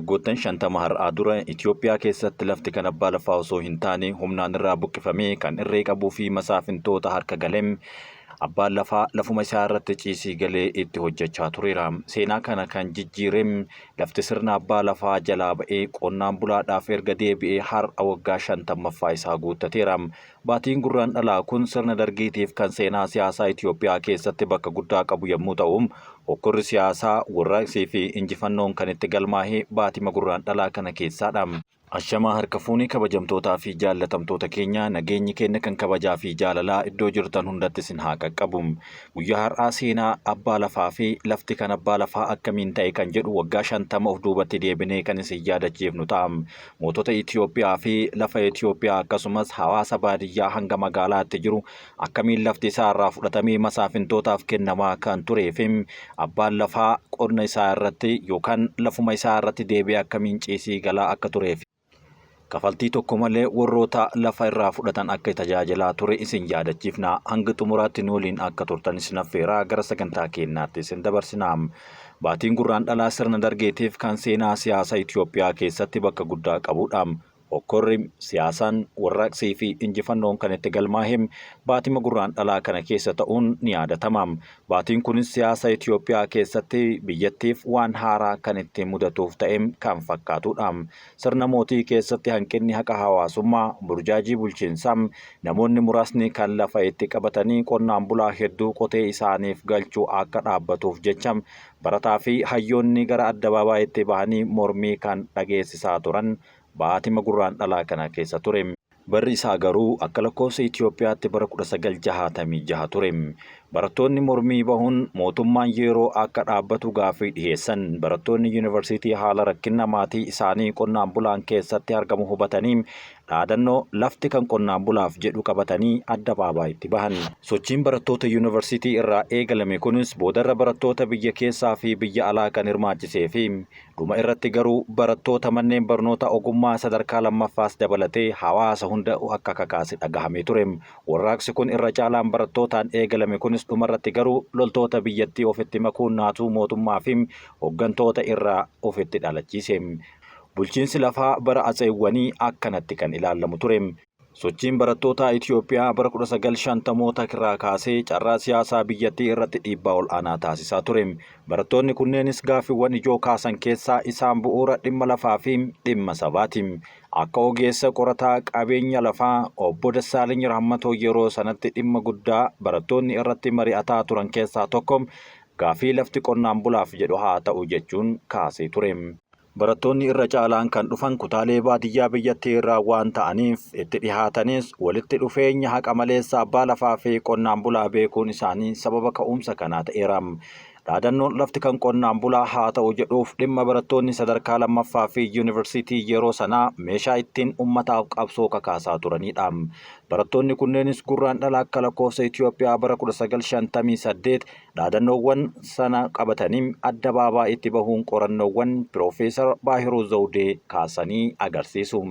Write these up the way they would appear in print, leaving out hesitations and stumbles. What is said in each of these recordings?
Waggoottan 50 har'aa dura Itoophiyaa keessatti lafti kan abbaa lafaa osoo hin taane humnaan irraa buqqifamee kan irree qabuu fi masaafintoota harka galeem abbaan lafaa lafuma isaa irratti ciisii galee itti hojjechaa tureera. Seenaa kana kan jijjiireem lafti sirna abbaa lafaa jalaa ba'ee qonnaan bulaadhaaf erga deebi'ee har'a waggaa 50ffaa isaa guuttateera. Baatiin Gurraandhalaa kun sirna Dargiitiif kan seenaa siyaasaa Itoophiyaa keessatti bakka guddaa qabu yommuu ta'u, hokkorri siyaasaa, warraaqsii fi injifannoon kan itti galmaahe baatima Gurraandhalaa kana keessaadha. Ashamaa harka fuune kabajamtootaa fi jaallatamtoota keenya, nageenyi keenya kan kabajaa fi jaalalaa iddoo jirtan hundatti isin haa qaqqabu. Guyyaa har'aa seenaa abbaa lafaa fi lafti kan abbaa lafaa akkamiin ta'e kan jedhu waggaa 50 of duubatti deebinee kan isin yaadachiifnu ta'a. Mootota Itoophiyaa fi lafa Itoophiyaa akkasumas hawaasa baadiyyaa hanga magaalaatti jiru akkamiin lafti isaa irraa fudhatamee masaafintootaaf kennamaa kan turee fi abbaan lafaa qonna isaa irratti yookaan lafuma isaa irratti deebi'ee akkamiin ciisii galaa akka turee fi kafaltii tokko malee warroota lafa irraa fudhatan akka tajaajilaa ture isin yaadachiifna. Hanga xumuraatti nu waliin akka turtan isin affeeraa gara sagantaa keenyaatti isin dabarsina. Baatiin Gurraandhalaa sirna Dargeetiif kan seenaa siyaasa Itoophiyaa keessatti bakka guddaa qabudha. Hokkorri, siyaasaan, warraaqsii fi injifannoon kan itti galmaahe baatima Gurraandhalaa kana keessa ta'uun ni yaadatama. Baatiin kunis siyaasa Itoophiyaa keessatti biyyattiif waan haaraa kan itti mudatuuf ta'e kan fakkaatudha. Sirna mootii keessatti hanqinni haqa hawaasummaa, burjaajii bulchiinsaa, namoonni muraasni kan lafa itti qabatanii qonnaan bulaa hedduu qotee isaaniif galchuu akka dhaabbatuuf jecha barataa fi hayyoonni gara addabaabaayitti bahanii mormii kan dhageessisaa turan baatima Gurraandhalaa kana keessa ture. Barri isaa garuu akka lakkoofsa Itoophiyaatti bara 1966 ture. Barattoonni mormii bahuun mootummaan yeroo akka dhaabbatu gaaffii dhiheessan. Barattoonni yuunivarsiitii haala rakkinna maatii isaanii qonnaan bulaan keessatti argamu hubatanii dhaadannoo lafti kan qonnaan bulaaf jedhu qabatanii addabaabaayitti bahan. Sochiin barattoota yuunivarsiitii irraa eegalame kunis boodarra barattoota biyya keessaa fi biyya alaa kan hirmaachisee fi Dhuma irratti garuu barattoota manneen barnoota ogummaa sadarkaa lammaffaas dabalatee hawaasa hunda akka kakaase dhagahamee ture. Warraaqsi kun irra caalaan barattootaan eegalame kunis dhumarratti garuu loltoota biyyattii ofitti makuun naatuu mootummaa fi hoggantoota irraa ofitti dhalachiise. Bulchiinsi lafaa bara Atseewwanii akkanatti kan ilaallamu ture. Sochiin barattootaa Itiyoophiyaa bara 1950moota irraa kaasee carraa siyaasaa biyyattii irratti dhiibbaa ol'aanaa taasisaa ture. Barattoonni kunneenis gaaffiiwwan ijoo kaasan keessaa isaan bu'uura dhimma lafaa fi dhimma sabaati. Akka ogeessa qorataa qabeenya lafaa Obbo Dassaaleny Raammatoo yeroo sanatti dhimma guddaa barattoonni irratti mari'ataa turan keessaa tokko gaaffii lafti qonnaan bulaaf jedhu haa ta'u jechuun kaasee ture. Barattoonni irra caalaan kan dhufan kutaalee baadiyyaa biyyattii irraa waan ta'aniif itti dhihaatanis walitti dhufeenya haqa maleessa abbaa lafaa fi qonnaan bulaa beekuun isaanii sababa ka'umsa kanaa ta'eera. Dhaadannoon lafti kan qonnaan bulaa haa ta'u jedhuuf dhimma barattoonni sadarkaa lammaffaa fi yuunivarsiitii yeroo sanaa meeshaa ittiin ummataaf qabsoo kakaasaa turaniidha. Barattoonni kunneenis Gurraandhala akka lakkoofsa Itoophiyaa bara 1958 Dhaadannoowwan sana qabatanii addabaabaayitti bahuun qorannoowwan Piroofeesar Baahiruu Zawudee kaasanii agarsiisu.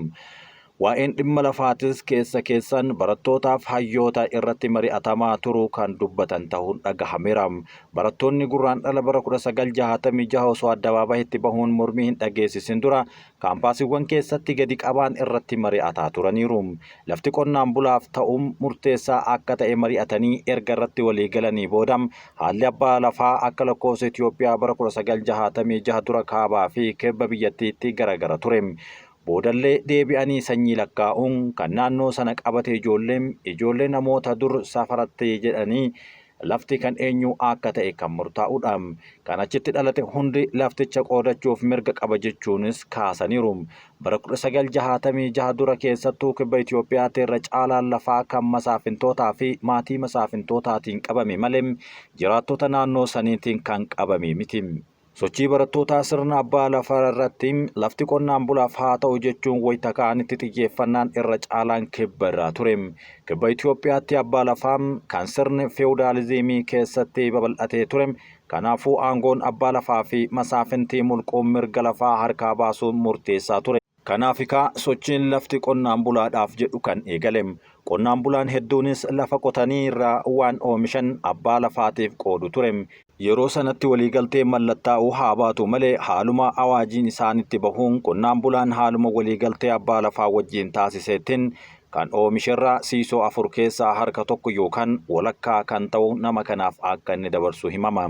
Waa'een dhimma lafaatis keessa keessan barattootaaf hayyoota irratti mari'atamaa turuu kan dubbatan tahuun dhagahameera. Barattoonni Gurraandhala bara 1966 osoo addabaabaayitti bahuun mormii hin dhageessisin dura Kaampaasiiwwan keessatti gadi qabaan irratti mari'ataa turaniiru. Lafti qonnaan bulaaf ta'uun murteessaa akka ta'e mari'atanii erga irratti walii galanii booda haalli abbaa lafaa akka lakkoofsa Itoophiyaa bara 1966 dura kaabaa fi kibba biyyattiitti garagara ture. Boodallee deebi'anii sanyii lakkaa'uun kan naannoo sana qabate ijoolleen ijoollee namoota dur safaratte jedhanii Lafti kan eenyuu akka ta'e kan murtaa'udha. Kan achitti dhalate hundi lafticha qoodachuuf mirga qaba jechuunis kaasaniiru. Bara 1966 dura keessattuu Kibba Itoophiyaatti irra caalaan lafaa kan masaafintootaa fi maatii masaafintootaatiin qabame malee jiraattota naannoo saniitiin kan qabame miti. Sochii barattootaa sirna abbaa lafaa irratti lafti qonnaan bulaaf haa ta'u jechuun wayita ka'anitti xiyyeeffannaan irra caalaan kibba irraa ture. Kibba Itoophiyaatti abbaa lafaa kan sirni feewudaaliziimii keessatti babal'atee ture. Kanaafuu aangoon abbaa lafaa fi masaafintii mulquun mirga lafaa harkaa baasuun murteessaa ture. Kanaafikaa sochiin lafti qonnaan bulaadhaaf jedhu kan eegale. Qonnaan bulaan hedduunis lafa qotanii irraa waan oomishan abbaa lafaatiif qoodu ture. Yeroo sanatti waliigalteen mallattaa'uu haa baatu malee haaluma awaajiin isaanitti bahuun qonnaan bulaan haaluma waliigaltee abbaa lafaa wajjin taasiseettiin kan oomisherraa siisoo 4 keessaa harka tokko yookaan walakkaa kan ta'u nama kanaaf akka inni dabarsu himama.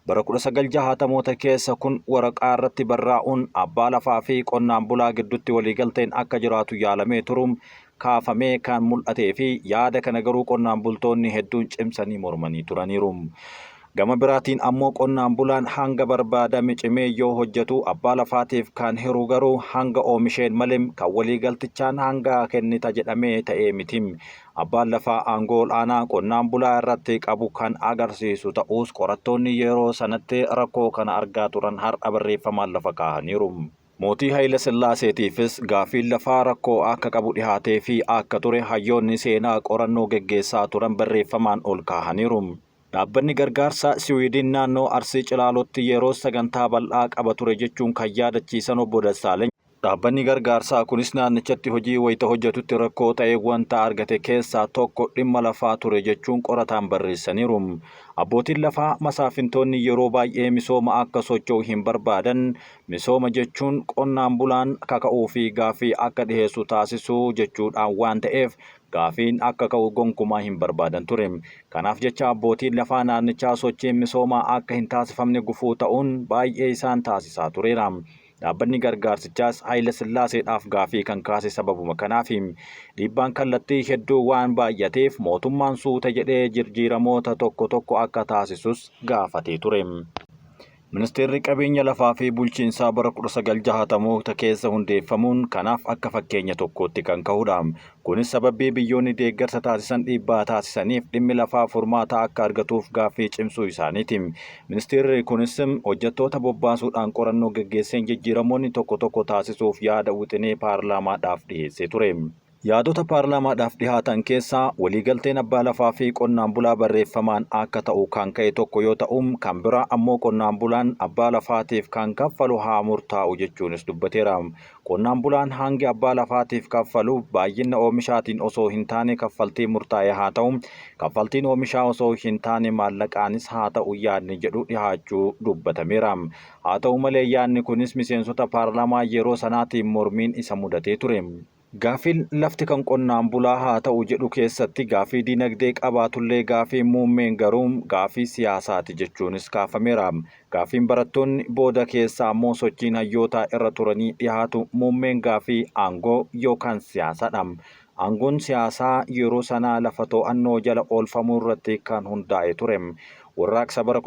Bara 1960moota keessa kun waraqaa irratti barraa'uun abbaa lafaa fi qonnaan bulaa gidduutti waliigalteen akka jiraatu yaalamee turuun kaafamee kan mul'atee fi yaada kana garuu qonnaan bultoonni hedduun cimsanii mormanii turaniiru. Gama biraatiin ammoo qonnaan bulaan hanga barbaadame cimee yoo hojjetu abbaa lafaatiif kan hiru garuu hanga oomisheen malee kan waliigaltichaan hanga kennita jedhamee ta'ee miti. Abbaan lafaa aangoo ol'aanaa qonnaan bulaa irratti qabu kan agarsiisu ta'us qorattoonni yeroo sanatti rakkoo kana argaa turan har'a barreeffamaan lafa kaahaniiru. Mootii Hayila Sillaaseetiifis gaaffiin lafaa rakkoo akka qabu dhihaatee fi akka ture hayyoonni seenaa qorannoo geggeessaa turan barreeffamaan ol kaahaniiru. Dhaabbanni gargaarsaa Siwiidin naannoo Arsii Cilaalootti yeroo sagantaa bal'aa qaba ture jechuun kan yaadachiisan obbo Dassaaleny, dhaabbanni gargaarsaa kunis naannichatti hojii wayita hojjetutti rakkoo ta'e wanta argate keessaa tokko dhimma lafaa ture jechuun qorataan barreessaniiru. Abbootiin lafaa masaafintoonni yeroo baay'ee misooma akka socho'u hin barbaadan. Misooma jechuun qonnaan bulaan kaka'uu fi gaaffii akka dhiheessu taasisuu jechuudhaan waan ta'eef Gaafiin akka ka'u gonkumaa hin barbaadan ture. Kanaaf jecha abbootiin lafaa naannichaa sochiin misoomaa akka hin taasifamne gufuu ta'uun baay'ee isaan taasisaa tureera. Dhaabbanni gargaarsichaas Hayilesillaaseedhaaf gaafii kan kaase sababuma kanaafi. Dhiibbaan kallattii hedduu waan baay'ateef mootummaan suuta jedhee jirjiiramoota tokko tokko akka taasisus gaafatee ture. Ministeerri Qabeenya Lafaa fi Bulchiinsaa bara 1960moota keessa hundeeffamuun kanaaf akka fakkeenya tokkootti kan ka'udha. Kunis sababbii biyyoonni deeggarsa taasisan dhiibbaa taasisaniif dhimmi lafaa furmaata akka argatuuf gaaffii cimsuu isaaniiti. Ministeerri kunis hojjettoota bobbaasuudhaan qorannoo geggeesseen jijjiiramoonni tokko tokko taasisuuf yaada wixinee paarlaamaadhaaf dhiheessee ture. Yaadota paarlaamaadhaaf dhihaatan keessaa waliigalteen abbaa lafaa fi qonnaan bulaa barreeffamaan akka ta'u kan ka'e tokko yoo ta'u, kan biraa ammoo qonnaan bulaan abbaa lafaatiif kan kaffalu haa murtaa'u jechuunis dubbateera. Qonnaan bulaan hangi abbaa lafaatiif kaffalu baay'ina oomishaatiin osoo hin taane kaffaltii murtaa'e haa ta'u, kaffaltiin oomishaa osoo hin taane maallaqaanis haa ta'u yaadni jedhu dhihaachuu dubbatameera. Haa ta'u malee yaadni kunis miseensota paarlaamaa yeroo sanaatiin mormiin isa mudatee ture. Gaaffiin lafti kan qonnaan bulaa haa ta'u jedhu keessatti gaaffii dinagdee qabaatullee gaaffiin muummeen garuu gaaffii siyaasaati jechuunis kaafameera. Gaaffiin barattoonni, booda keessa ammoo sochiin hayyootaa irra turanii dhihaatu muummeen gaaffii aangoo yookaan siyaasaadha. Aangoon siyaasaa yeroo sanaa lafa to'annoo jala oolfamuu irratti kan hundaa'e ture. Warraaqsa bara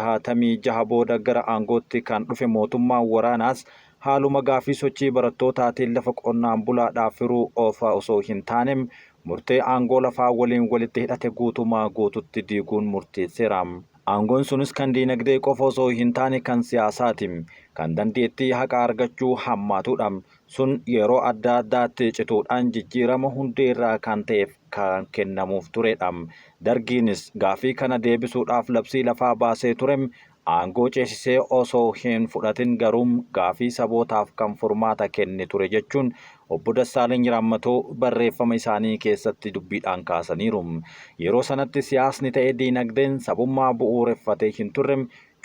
1966 booda gara aangootti kan dhufe mootummaan waraanaas Haaluma gaaffii sochii barattootaatiin lafa qonnaan bulaadhaaf hiruu qofa osoo hin taane murtee aangoo lafaa waliin walitti hidhate guutumaa guututti diiguun murteesseera. Aangoon sunis kan diinagdee qofa osoo hin taane kan siyaasaati. Kan dandeettii haqa argachuu hammaatudha. Sun yeroo adda addaatti cituudhaan jijjiirama hundeerraa kan ta'eef kan kennamuuf turedha. Dargiinis gaaffii kana deebisuudhaaf labsii lafaa baasee ture. Aangoo ceesisee osoo hin fudhatin garuu gaafii sabootaaf kan furmaata kenne ture jechuun Obbo Dassaaleny Raammatoo barreeffama isaanii keessatti dubbiidhaan kaasaniiru. Yeroo sanatti siyaasni ta'e diinagdeen sabummaa bu'uureffate hin turre,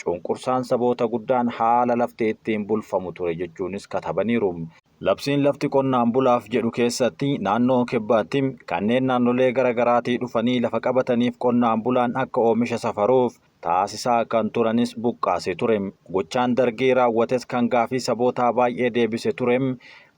cunqursaan saboota guddaan haala lafti ittiin bulfamu ture jechuunis katabaniiru. Labsiin lafti qonnaan bulaaf jedhu keessatti naannoo Kibbaatti kanneen naannolee gara garaatii dhufanii lafa qabataniif qonnaan bulaan akka oomisha safaruuf taasisaa kan turanis buqqaasee ture. Gochaan Dargii raawwates kan gaafii sabootaa baay'ee deebise ture,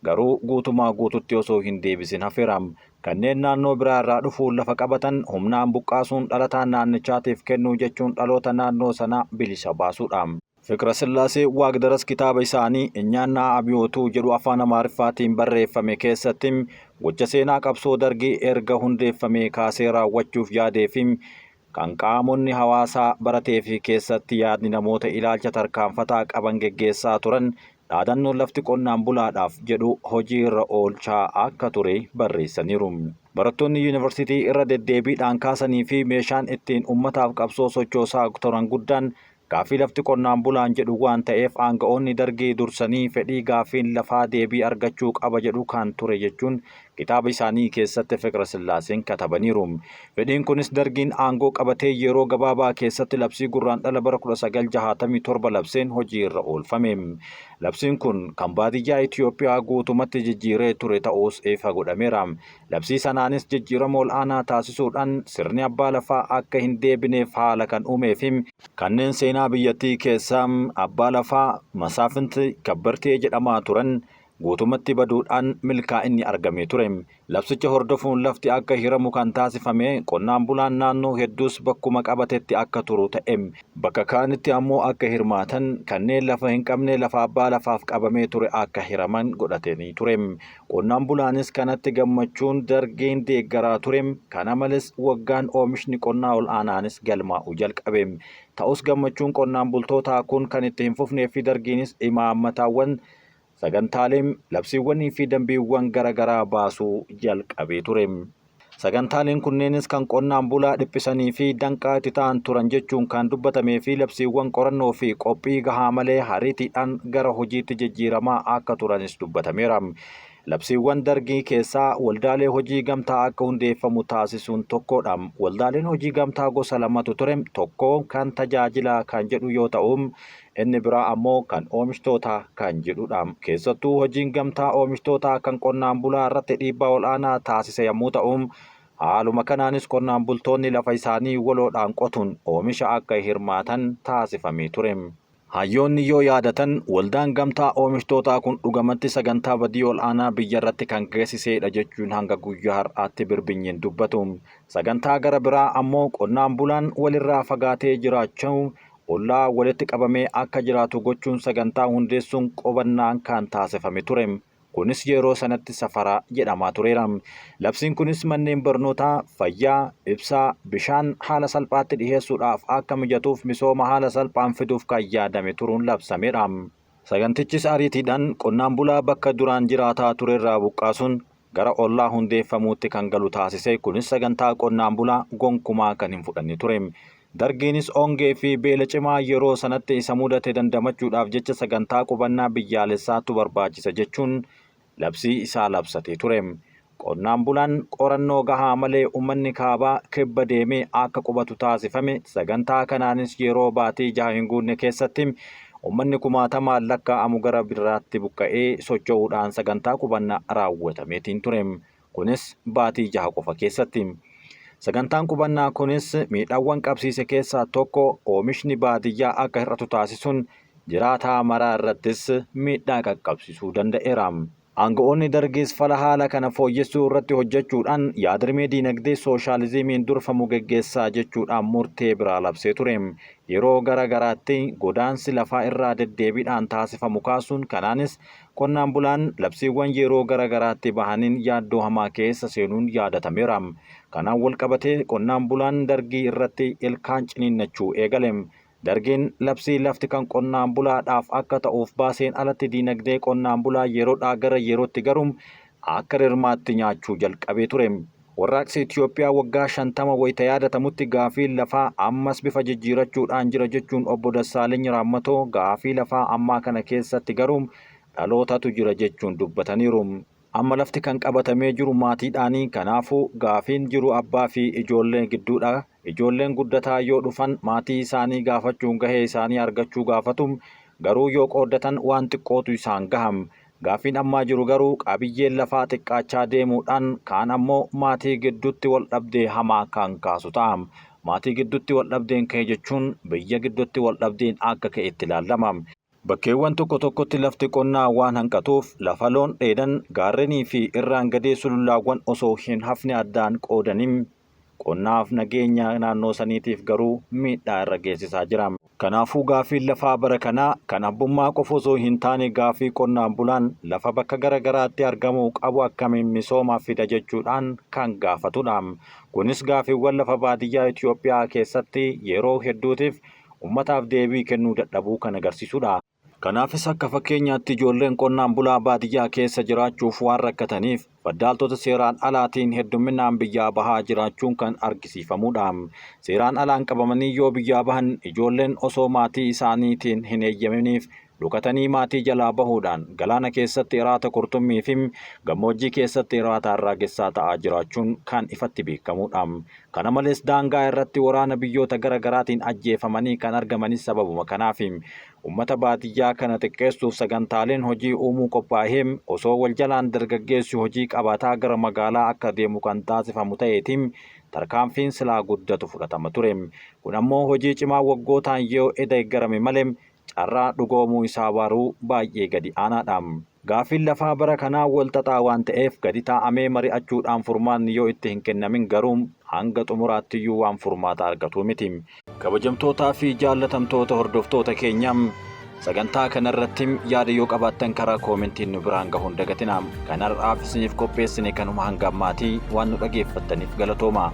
garuu guutumaa guututti osoo hin deebisin hafeera. Kanneen naannoo biraa irraa dhufuun lafa qabatan humnaan buqqaasuun dhalataa naannichaatiif kennuu jechuun dhaloota naannoo sanaa bilisa baasuudha. Fiqrasillaasee Waaqdaras kitaaba isaanii Inyaannaa Abiyootuu jedhu afaan Amaariffaatiin barreeffame keessatti gocha seenaa qabsoo Dargii erga hundeeffamee kaasee raawwachuuf yaadeefi kan qaamonni hawaasaa barateefi keessatti yaadni namoota ilaalcha tarkaanfataa qaban geggeessaa turan dhaadannoon lafti qonnaan bulaadhaaf jedhu hojii irra oolchaa akka ture barreessaniiru. Barattoonni yuunivarsiitii irra deddeebiidhaan kaasanii fi meeshaan ittiin ummataaf qabsoo sochoosaa turan guddaan Gaaffii lafti qonnaan bulaan jedhu waan ta'eef aanga'oonni Dargii dursanii fedhii gaaffiin lafaa deebii argachuu qaba jedhu kan ture jechuun Kitaaba isaanii keessatti Fiqra Sillaaseen katabaniiru. Fedhiin kunis Dargiin aangoo qabatee yeroo gabaabaa keessatti labsii Gurraandhala bara 1967 labseen hojii irra oolfame. Labsiin kun kan baadiyyaa Itiyoophiyaa guutumatti jijjiiree ture ta'uus ifa godhameera. Labsii sanaanis jijjiirama ol'aanaa taasisuudhaan sirni abbaa lafaa akka hin deebineef haala kan uumee fi kanneen seenaa biyyattii keessaa abbaa lafaa Masaafinti Kabbartee jedhamaa turan guutumatti baduudhaan milkaa'inni argamee ture. Labsicha hordofuun lafti akka hiramu kan taasifame qonnaan bulaan naannoo hedduus bakkuma qabatetti akka turu ta'e. Bakka kaanitti ammoo akka hirmaatan kanneen lafa hin qabne lafa abbaa lafaaf qabamee ture akka hiraman godhatanii ture. Qonnaan bulaanis kanatti gammachuun Dargiin deeggaraa ture. Kana malees waggaan oomishni qonnaa ol'aanaanis galmaa'uu jalqabe. Ta'us gammachuun qonnaan bultootaa kun kan itti hin fufnee fi Dargiinis imaammataawwan, sagantaalee, labsiiwwanii fi dambiiwwan gara garaa baasuu jalqabee ture. Sagantaaleen kunneenis kan qonnaan bulaa dhiphisanii fi danqaa itti ta'an turan jechuun kan dubbatamee fi labsiiwwan qorannoo fi qophii gahaa malee hariitiidhaan gara hojiitti jijjiiramaa akka turanis dubbatameera. Labsiiwwan Dargii keessaa waldaalee hojii gamtaa akka hundeeffamu taasisuun tokkodha. Waldaaleen hojii gamtaa gosa lamatu ture, tokko kan tajaajilaa kan jedhu yoo ta'u, inni biraa ammoo kan oomishtootaa kan jedhudha. Keessattuu hojiin gamtaa oomishtootaa kan qonnaan bulaa irratti dhiibbaa ol'aanaa taasise yommuu ta'u, haaluma kanaanis qonnaan bultoonni lafa isaanii waloodhaan qotuun oomisha akka hirmaatan taasifamee ture. Hayyoonni yoo yaadatan waldaan gamtaa oomishtootaa kun dhugamatti sagantaa badii ol'aanaa biyyarratti kan geessiseedha jechuun hanga guyyaa har'aatti birbinyiin dubbatu. Sagantaa gara biraa ammoo qonnaan bulaan walirraa fagaatee jiraachuu ollaa walitti qabamee akka jiraatu gochuun sagantaa hundeessuun qubannaan kan taasifame ture. Kunis yeroo sanatti safara jedhamaa tureera. Labsiin kunis manneen barnootaa, fayyaa, ibsaa, bishaan haala salphaatti dhiheessuudhaaf akka mijatuuf misooma haala salphaan fiduuf kan yaadame turuun labsameera. Sagantichis ariitiidhaan qonnaan bulaa bakka duraan jiraataa turerraa buqqaasuun gara ollaa hundeeffamuutti kan galu taasise. Kunis sagantaa qonnaan bulaa gonkumaa kan hin fudhanne ture. Dargiinis ongee fi beela cimaa yeroo sanatti isa mudate dandamachuudhaaf jecha sagantaa qubannaa biyyaalessaatu barbaachisa jechuun labsii isaa labsatee ture. Qonnaan bulaan qorannoo gahaa malee uummanni kaabaa kibba deemee akka qubatu taasifame. Sagantaa kanaanis yeroo baatii jaha hin guunne keessatti uummanni kumaatamaan lakkaa'amu gara biraatti buqqa'ee socho'uudhaan sagantaa qubannaa raawwatameetiin ture. Kunis baatii jaha qofa keessatti. Sagantaan qubannaa kunis miidhaawwan qabsiise keessaa tokko oomishni baadiyyaa akka hir'atu taasisuun jiraataa maraa irrattis miidhaa qaqqabsiisuu danda'eera. Aanga'oonni Dargiis fala haala kana fooyyessuu irratti hojjechuudhaan yaadrimee diinagdee sooshaalizimiin durfamu geggeessaa jechuudhaan murtee biraa labsee ture. Yeroo gara garaatti godaansi lafaa irraa deddeebiidhaan taasifamu kaasuun kanaanis qonnaan bulaan labsiiwwan yeroo gara garaatti bahaniin yaaddoo hamaa keessa seenuun yaadatameera. Kanaan walqabatee qonnaan bulaan Dargii irratti ilkaan ciniinnachuu eegale. Dargiin labsii lafti kan qonnaan bulaadhaaf akka ta'uuf baaseen alatti diinagdee qonnaan bulaa yeroodhaa gara yerootti garuu akka rirmaatti nyaachuu jalqabee ture. Warraaqsi Itiyoophiyaa waggaa 50 wayita yaadatamutti gaafiin lafaa ammas bifa jijjiirachuudhaan jira jechuun Obbo Dassaaleny Raammatoo gaafii lafaa ammaa kana keessatti garuu dhalootatu jira jechuun dubbataniiru. Amma lafti kan qabatamee jiru maatiidhaani. Kanaafuu gaafiin jiru abbaa fi ijoollee gidduudha. Ijoolleen guddataa yoo dhufan maatii isaanii gaafachuun gahee isaanii argachuu gaafatu. Garuu yoo qooddatan waan xiqqootu isaan gaha. Gaaffiin ammaa jiru garuu qabiyyeen lafaa xiqqaachaa deemuudhaan kaan ammoo maatii gidduutti waldhabdee hamaa kan kaasu ta'a. Maatii gidduutti waldhabdeen ka'e jechuun biyya gidduutti waldhabdeen akka ka'etti ilaallama. Bakkeewwan tokko tokkotti lafti qonnaa waan hanqatuuf lafa loon dheedan, gaarrenii fi irraan gadee sulullaawwan osoo hin hafne addaan qoodanii qonnaaf nageenya naannoo saniitiif garuu miidhaa irra geessisaa jira. Kanaafuu gaafiin lafaa bara kanaa kan abbummaa qofa osoo hin taane gaafii qonnaan bulaan lafa bakka gara garaatti argamu qabu akkamiin misoomaaf fida jechuudhaan kan gaafatudha. Kunis gaafiiwwan lafa baadiyyaa Itoophiyaa keessatti yeroo hedduutiif ummataaf deebii kennuu dadhabuu kan agarsiisudha. Kanaafis akka fakkeenyaatti ijoolleen qonnaan bulaa baadiyyaa keessa jiraachuuf waan rakkataniif faddaaltota seeraan alaatiin heddumminaan biyyaa bahaa jiraachuun kan argisiifamuudha. Seeraan alaan qabamanii yoo biyyaa bahan ijoolleen osoo maatii isaaniitiin hin eeyyaminiif Dhokatanii maatii jalaa bahuudhaan galaana keessatti iraata qurxummii fi gammoojjii keessatti iraata arraagessaa ta'aa jiraachuun kan ifatti beekamuudha. Kana malees daangaa irratti waraana biyyoota gara garaatiin ajjeefamanii kan argamanis sababuma kanaafi. Ummata baadiyyaa kana xiqqeessuuf sagantaaleen hojii uumuu qophaahee osoo wal jalaan dargaggeessi hojii qabataa gara magaalaa akka deemu kan taasifamu ta'eeti tarkaanfiin silaa guddatu fudhatama ture. Kun ammoo hojii cimaa waggootaan yoo deeggarame malee carraa dhugoomuu isaa baruu baay'ee gadi aanaadha. Gaaffiin lafaa bara kanaa wal xaxaa waan ta'eef gadi taa'amee mari'achuudhaan furmaanni yoo itti hin kennamin garuu hanga xumuraattiyyuu waan furmaata argatu miti. Kabajamtootaa fi jaallatamtoota hordoftoota keenyaa, sagantaa kanarratti yaada yoo qabaattan karaa koomentiin nu biraan gahuun dagatina. Kan har'aaf isiniif qopheessine kanuma hanga ammaatii. Waan nu dhageeffattaniif galatooma.